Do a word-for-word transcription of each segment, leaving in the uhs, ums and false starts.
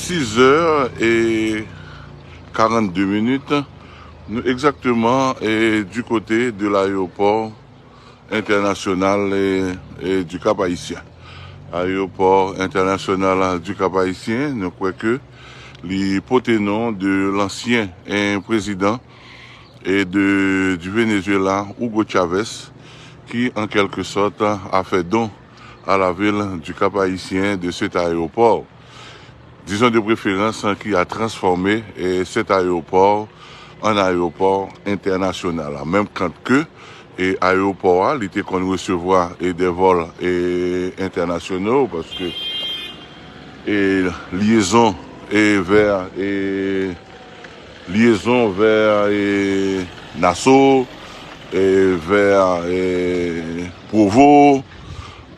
Six heures et quarante-deux minutes, nou egzakteman e, du côté de l'aéroport international e, e, du Cap Haïtien. Ayewopò entènasyonal du Cap Haïtien, nou kwè ke li pote non de lansyen e, prezidan e de, du Venezuela, Hugo Chavez, ki an kèlke sòt a fè don à la ville du Cap Haïtien de cet aéroport. Disons de préférence, hein, qui a transformé eh, cet aéroport en aéroport international. Menm kan ke e ayewopò a, li te konn resevwa e de vòl e entènasyonal, paske e lyezon e vè e lyezon vè e Nassau, e vè e Provo,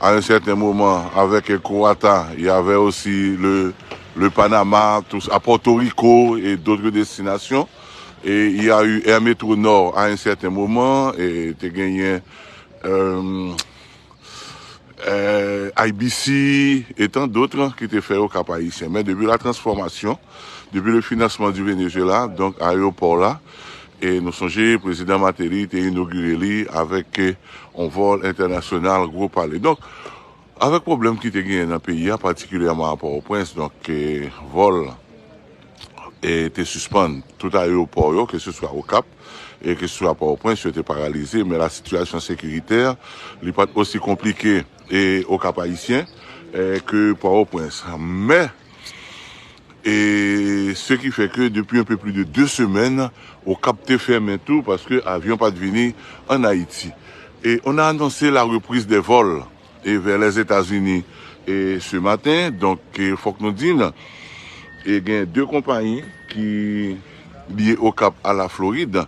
à un certain moment avec Croata, il y avait aussi le, le Panama, tout, à Porto Rico et d'autres destinations. Et il y a eu Air Métro Nord à un certain moment, et te genyen euh, euh, I B C et tant d'autres ki te fè au Cap Haïtien. Men depi la transformation, depuis le financement du Venezuela, donc aéroport là, e nou sonje prezidan Martelly te inogire li avèk eh, on vòl entènasyonal gwo pale. Donk, avèk pwoblèm ki te genyen nan peyi a, patikilyèman a Pòtoprens, donk eh, vòl e te sispann tout ayewopò yo, ke se swa Okap e ke se swa Pòtoprens, yo te paralize, men la sitiyasyon sekiritè, li pa t osi konplike e Okap Ayisyen e ke Pòtoprens. Men e ce qui fait que depuis un peu plus de deux semaines, Okap te fèmen tou paske avyon pa t vini an Ayiti. Et on a annoncé la reprise des vols et vers les États-Unis et ce matin. Donk, eh, fòk nou di n, e gen de konpayi ki lye Okap a la Florid.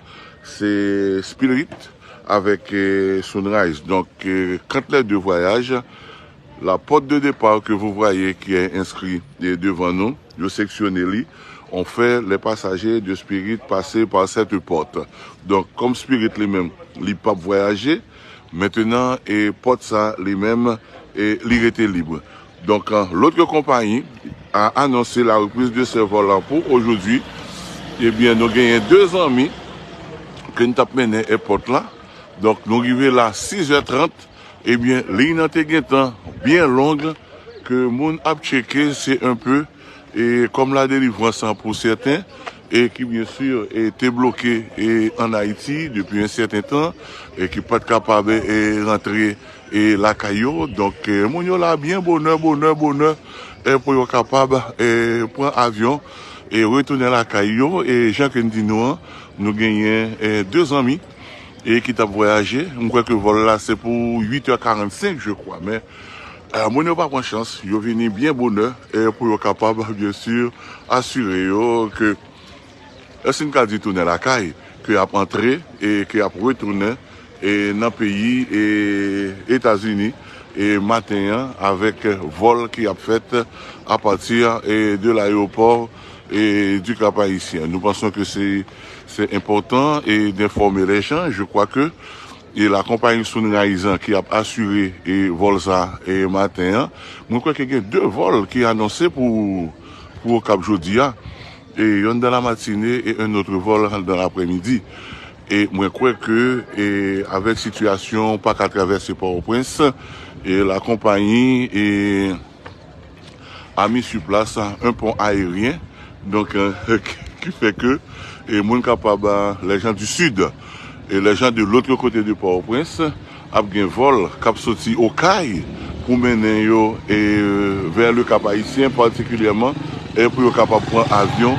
Se Spirit avèk eh, Sunrise. Donk, eh, kant lè de vwayaj, la porte de départ que vous voyez qui est inscrit eh, devant nous, yo seksyone li. On fait les passagers de Spirit passer par cette porte. Donk, kòm Spirit li menm, li p ap vwayaje, mentenan e pòt sa li menm e li rete lib. Donk, eh, l'autre compagnie a annoncé la reprise de ces vols-là pour aujourd'hui. Ebyen, nou genyen de zanmi ke n t ap mennen èpòt la. Donk, nou rive la six heures trente. Ebyen, liy nan te gentan byen long, ke moun ap tcheke, se un peu e kòm la délivrance pou sèten, e ki byen si e te bloke e an Ayiti depi un certain temps, e ki pa t kapab e rantre e lakay yo. Donk, e moun yo la byen bonè, bonè, bonè, e pou yo kapab e pran avyon e retounen lakay yo. E jan ke n di nou an, nou genyen e de zanmi e ki t ap vwayaje. M kwè ke vòl la se pou huit heures quarante-cinq, je crois, men e moun yo pa pran chans, yo vini byen bonè e pou yo kapab, byen si, asire yo ke, èske n ka di tounen lakay, ke y ap antre e ke y ap retounen e nan peyi e Etazini e maten an avèk vòl ki ap fèt apati e de l'aéroport e du Cap Haïtien. Nous pensons que c'est c'est important et d'informer les gens. Je crois que e la konpayi Sunrise ki ap asire e vòl sa e maten an, mwen kwè ke gen de vòl ki anonse pou pou Okap jodi a. E youn dans la matinée et un autre vol dans l'après-midi. E mwen kwè ke e avèk sitiyasyon pa ka travèse Pòtoprens, e la konpayi e a mis sur place un pont aérien, donk euh, ki fè ke e moun kapab, euh, les gens du sud et les gens de l'autre côté de Port-au-Prince, ap gen vòl k ap soti Okay pou mennen yo e vè le Cap Haïtien patikilyèman, e pou yo kapab pran avyon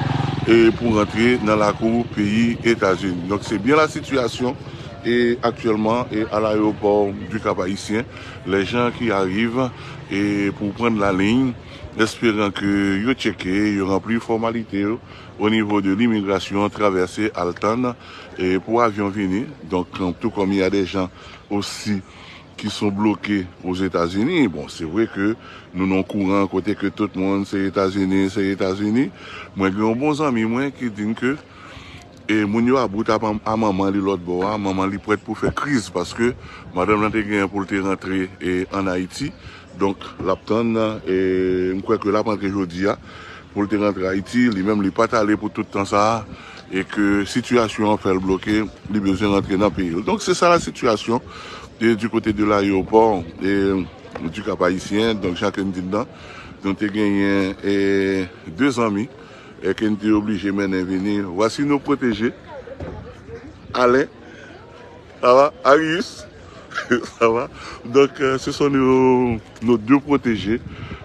e pou rantre nan lakou peyi Etazini. Donk se byen la sitiyasyon e aktyèlman e à l'aéroport du Cap Haïtien, les gens qui arrivent e pour prendre la ligne, espérant que yo tcheke, yo ranpli fòmalite yo au niveau de l'immigration, traverser, al tann e pou avyon vini. Donk, tout comme il y a des gens aussi qui sont bloqués aux États-Unis. Bon, se vre ke nou nan kouran kote ke tout moun se Etazini, se Etazini. Mwen gen yon bon zanmi mwen ki di m ke e moun yo about a, a manman li lòt bò a, manman li prèt pou fè kriz paske madanm nan te genyen pou l te rantre e ann Ayiti. Donk, l ap tann, e m kwè ke l ap antre jodi a. pou l te rantre Ayiti, li menm li pa t ale pou tout tan sa a, e ke sitiyasyon an fè l bloke, li bezwen rantre nan peyi l. Donk se sa la sitiyasyon e du kote de layewopò e du Cap Haïtien. Donk jan ke n di l nan, nou te genyen e de zanmi e ke n te oblije mennen vini. Voici nos protégés. Alain, ça va? Arius, ça va? Donc, euh, ce sont nos, nos deux protégés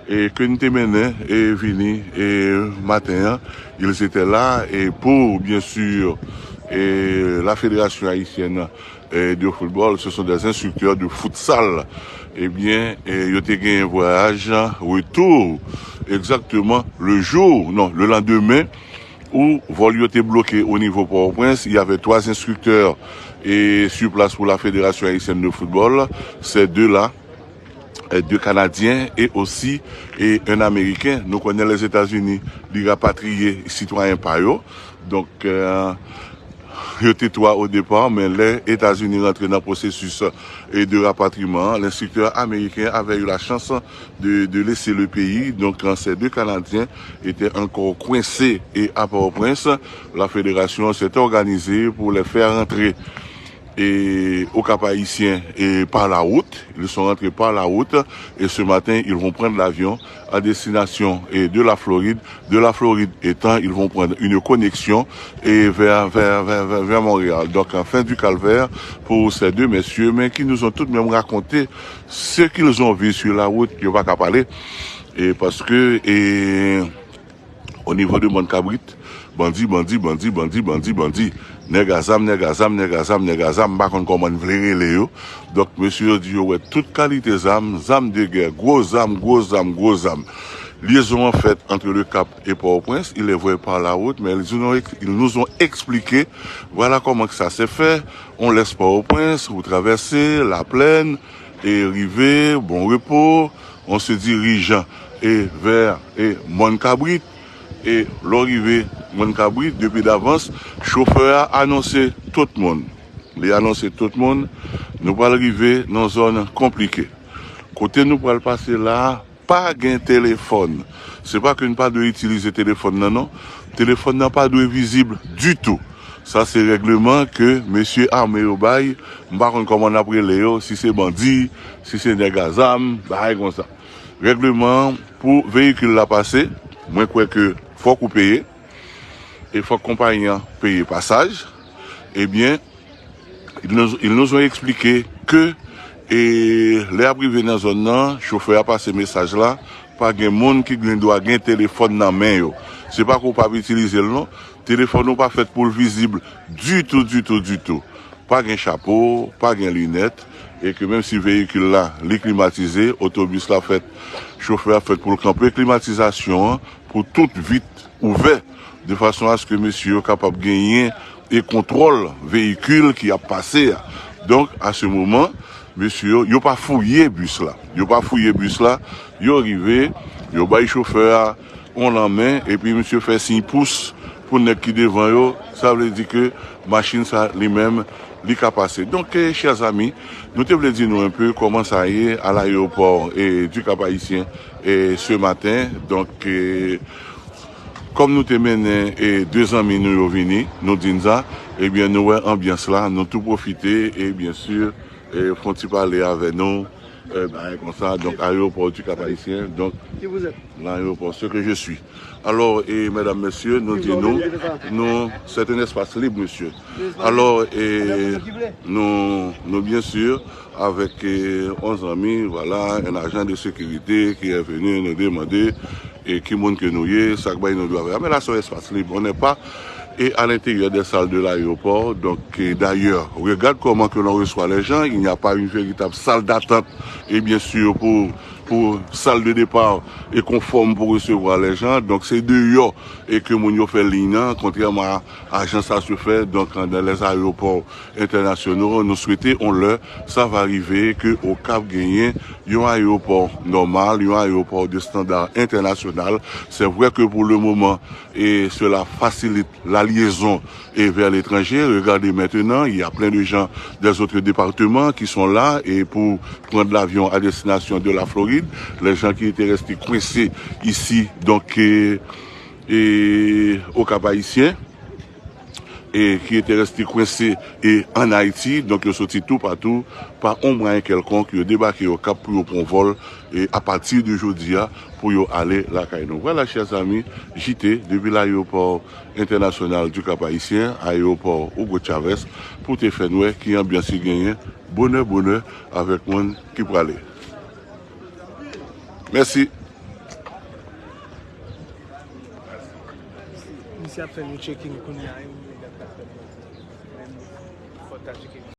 et que nous te mennen et vini et matin, hein, ils étaient là et pour, bien sûr, et la Fédération haïtienne et de football, ce sont des instructeurs de futsal. Eh bien, et yo te gen un voyage retour exactement le jour, non, le lendemain, où vol yo te bloqué au niveau Port-au-Prince. Il y avait trois instructeurs et sur place pour la Fédération haïtienne de football. Ces deux-là, euh, deux Canadiens et aussi et un Américain. Nou konnen Lèzetazini, li rapatriye sitwayen pa yo. Donk, euh, yo te twa o depa, men lè Etazini rantre nan pwosesis e de rapatriman, l'instructeur américain avait eu la chance de, de laisser le pays. Donc, quand ces deux Canadiens étaient encore coincés et à Port-au-Prince, la fédération s'est organisée pour les faire rentrer et au Cap-Haïtien et par la route. Ils sont rentrés par la route et ce matin, ils vont prendre l'avion à destination et de la Floride. De la Floride étant, ils vont prendre une connexion et vers, vers, vers, vers, vers Montréal. Donc, en fin du calvaire pour ces deux messieurs, mais qui nous ont tout de même raconté ce qu'ils ont vu sur la route. Yo pa ka pale, e paske, e, au niveau de Mòn Kabrit, bandi, bandi, bandi, bandi, bandi, bandi. Nèg a zam, nèg a zam, nèg a zam, nèg a zam, m pa konn kòman n vle rele yo. Donk, mesye yo di yo wè tout kalite zam, zam de gè, gwo zam, gwo zam, gwo zam. Liaison an fèt entre Le Cap et Port-au-Prince, il est vrai par la route, mais ils nous ont, ils nous ont expliqué, voilà comment que ça s'est fait. On laisse Port-au-Prince, vous traversez la plaine, et rivé Bon Repos, on se dirige et vers et Mòn Kabrit. E lè w rive Mòn Kabrit, depi davans, chofè a anonse tout moun. Li anonse tout moun, nou pral rive nan zòn konplike. Kote nou pral pase la a, pa gen telefòn. Se pa ke n pa dwe itilize telefòn nan, non. Telefòn nan pa dwe vizib ditou. Sa se règleman ke mesye ame yo bay. M pa konn kòman n ap rele yo, si se bandi, si se nèg a zam, bagay konsa. Règleman an pou veyikil la pase, mwen kwè ke fòk ou peye, e fòk konpayi an peye pasaj, ebyen, ils nous, ils nous ont expliqué que, e, lè y ap rive nan zòn nan, chofè a pase mesaj la, pa gen moun ki gen dwa gen telefòn nan men yo. Se pa ke w p ap itilize l non, telefòn ou pa fèt pou l vizib ditou, ditou, ditou. Pa gen chapo, pa gen linèt, e ke menm si veyikil la, li klimatize, otobis la fèt, chofè a fèt pou l kanpe klimatizasyon an pou tout vit ouvè, de fason a se ke mesye yo kapab genyen e kontwòl veyikil ki ap pase a. Donk, a se moman, mesye yo, yo pa fouye bis la. Yo pa fouye bis la, yo rive, yo bay chofè a yon lanmen, epi misye fè siy pous pou nèg ki devan yo, sa vle di ke machin sa li menm, li ka pase. Donk, eh, chè zami, nou te vle di nou enpe kòman sa ye a layewopò e du Cap Haïtien e se maten. Donk, eh, kòm nou te mennen e de zanmi nou yo vini, nou di n sa, ebyen, nou wè anbyans la, nou tou pwofite, e byen si, e fè yon ti pale avè nou, e bagay konsa, donk, ayewopò du Cap Haïtien, donk, layewopò, ce que je suis. Alò, e medam, mesye, nou di nou, nou, c'est un espace libre, mesye. Alò, e nou, nou byen si, avèk, e, yon zanmi, voilà, un agent de sécurité qui est venu nous demander, e, ki moun ke nou ye, sa k bay nou dwa fè. Men la, c'est un espace libre. On n'est pas, et à l'intérieur des salles de l'aéroport. Donc, et d'ailleurs, regarde comment que l'on reçoit les gens. Il n'y a pas une véritable salle d'attente, et bien sûr, pour, pour salle de départ et conforme pour recevoir les gens. Donc, c'est dehors et que moun yo fè liy nan, contrairement à agence à se faire, donc, dans les aéroports internationaux, nous souhaitons, on leur, ça va arriver, que au Cap genyen yon ayewopò nòmal, yon ayewopò de standard international. C'est vrai que pour le moment, et cela facilite la liaison et vers l'étranger. Regardez maintenant, il y a plein de gens des autres départements qui sont là et pour prendre l'avion à destination de la Floride. Les gens qui étaient restés coincés ici, donc, euh, e Okap Ayisyen, e ki te reste kwense e ann Ayiti. Donk, yo soti toupatou pa yon mwayen kèlkonk, yo debake Okap pou yo pran vòl e apati de jodi a pou yo ale lakay nou. Vwala, chè zanmi, J T depi Ayewopò Entènasyonal di Kap Ayisyen, Ayewopò Hugo Chavez, pou te fè n wè ki anbyans ki genyen bonè bonè avèk moun ki prale. Mèsi. Misye ap fè yon checking kounye a, yon nèg ap fè yon fò ta checking.